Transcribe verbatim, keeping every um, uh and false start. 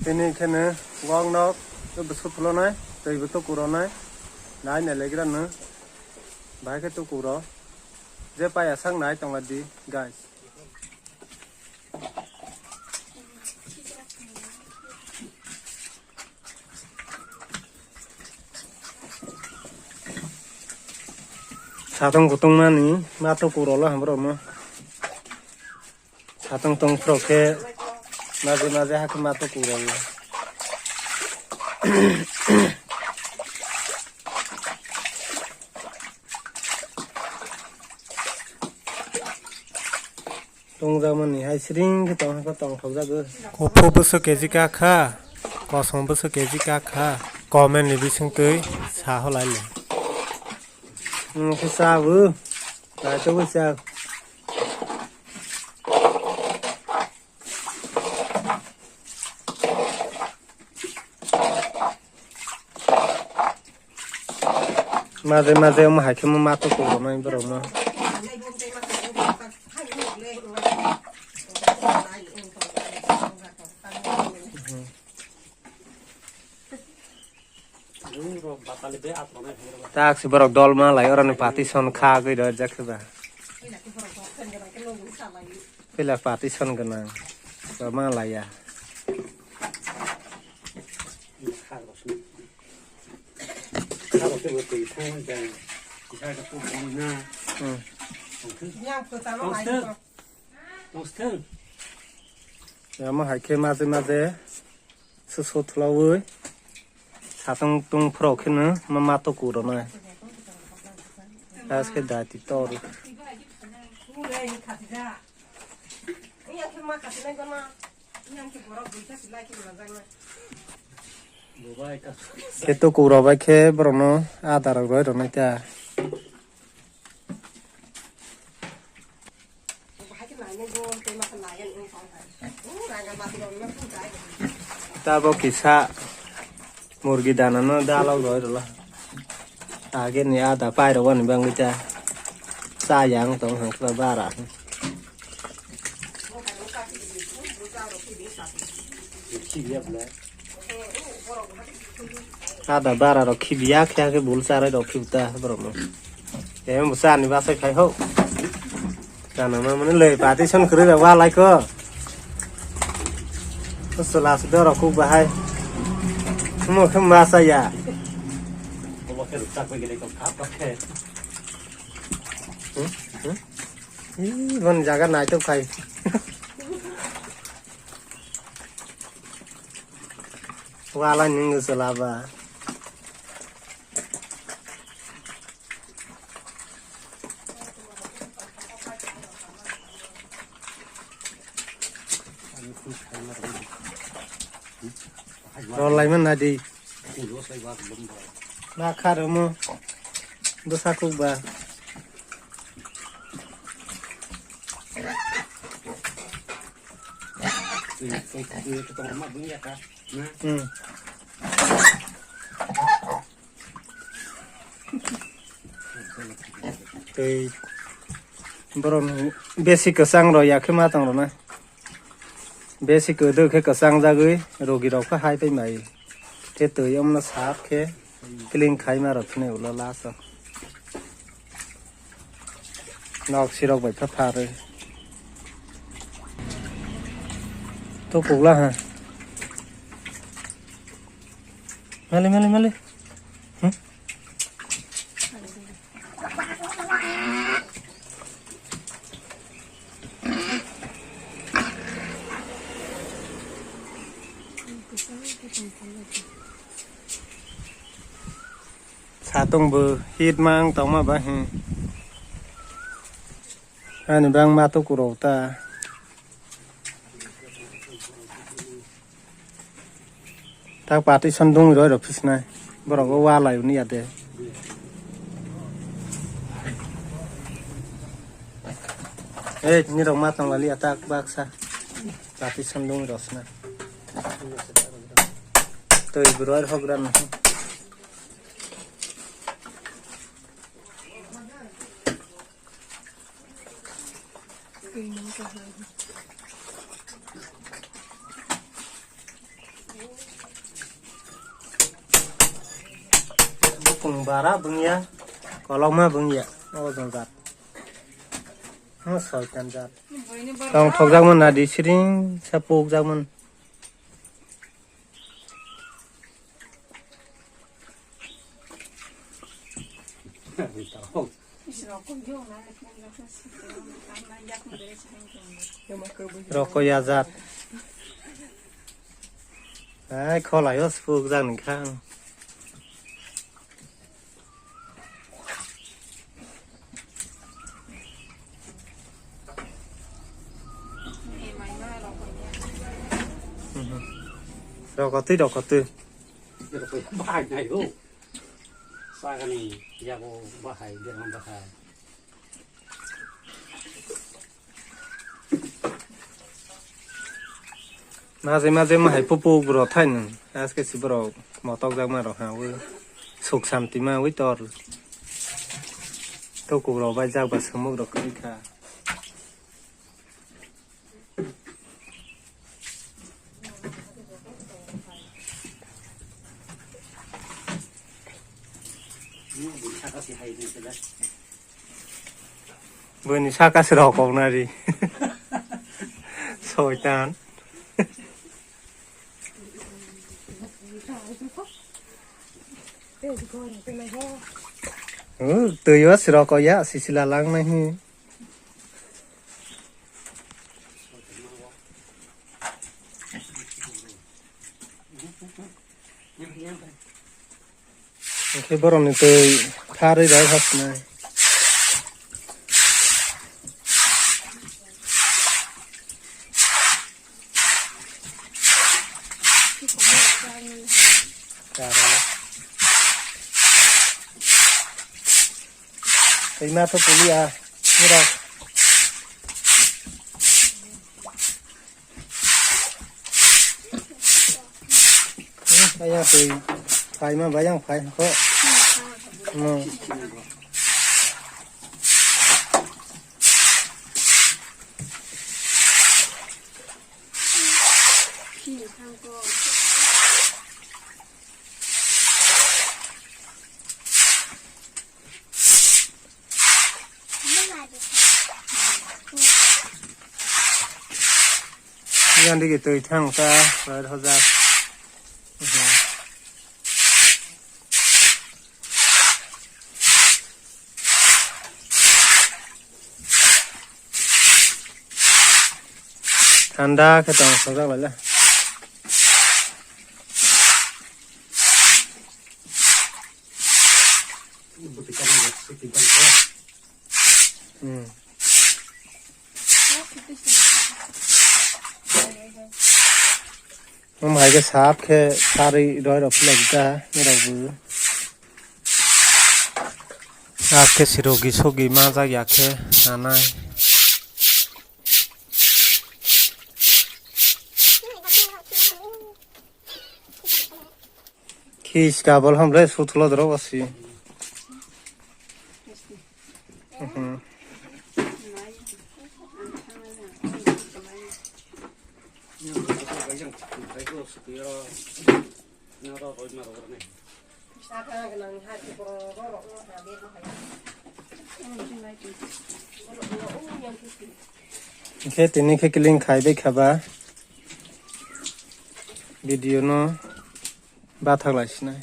Ini kheno wang nok bwswk phulonai, twi bo tuku ronai, nai nai legra no, bahai khe tuku ro, je paya sak nai tongla di guys. Satong kutung mani ma tuku rolo hamro mo. Satong tong phro khe maje maje hakhe ma tuku rolo. Tongjakmani hai siring khe tong khe tongthokjago. Kuphur bwswk keji kakha, kosom bwswk keji kakha, comment ni bisingtwi sa holai le. Nwng khe cha bo, naitugwi cha. Maje maje omo hai khe ma tuku rwnai borok no. Tak si borok dol ma lai oroni partition kha gwi rw jak khe ba. Pila partition gwnang. Ba ma laiya. Hmm. Omo hai khe maje maje susu thulaui satong tong phro kheno ma ma tuku rwnai. As khe dati tor. Khe tuku rok bai khe borokno ada rok roi rwnai ta. Tabok kisa murgi dana no dalok roi rwla. Age ni ada pairok ani bangwi ta. Cha yang tong hang khe bara. Ada bara rok khibiya khe khe bul charai rok khibi ta borok no. Em bo cha ni bachai khai ho. Chana ma mani le partition khwrwi rok wa lai ko. Chwla se dorok kuk bahai. Mo khe ma cha ya. Obo khe rwk chak bai gele kok kap khe. Hmm? Hmm? Ih, bon jaga naitok khai. Wala ningo selaba. Rolai man nadi. Na kharomo. Bwsakuk ba. Hmm. Tei borok besi kwchang rok ya khe ma tong rwna. Besi kwdwk khe kwchang jagwi rogi rok khe hai pai mai. Khe twi omono sap khe clean khai ma rok phine ulo last o. Nok sirok bai pha pharwi. To pugla ha. Mali, mali, mali. Hmm? Satung bo hit mang tongma ba hi. Ani bang ma to kuro ta. Tak partition dung roi rok phisnai. Borok o wa lai uni ya de. Eh, ni rok ma tong lali atak baksa. Partition dung rok sna. Toi broi hok ran. Bukung bara bungya, kolokma bungya, o jat. O soitan jat. Tong thokjakmani nadi siring sa pukjakmani. Roko ya jat. Ai, kholaio sipuk jak ni kha. Roko twi, roko twi. Bahai nai o. Sagani yago bahai, berang bahai. Maje maje mahai pupuk bro thainw. Aske si bro motok jak ma rok ha wi. Suk santi ma wi tor. Tukuk rok bai jak ba sumuk rok kri kha. Bini saka se rokok nari. Soitan. Twi o se rokok ya, sisila lang nai hi. Hwnkhe borokni twi kharwi bai hasinai. Twi ma to puli a, mura. Hmm, ayang twi phai ma, bayang phai ko. Hmm. Yang digi twi thang ta, bai rojak. Thanda khe tong sojak lai le. Hmm. Omo hai khe sap khe sarwi roi rok philai kha nirok bo. Sap khe sirogi sogi majak ya khe nanai. Khiska bol hamle sutlo doro wasi. Mhm. Hwnkhe tini khe kiling khai bai kha ba video no bathak lai sinai.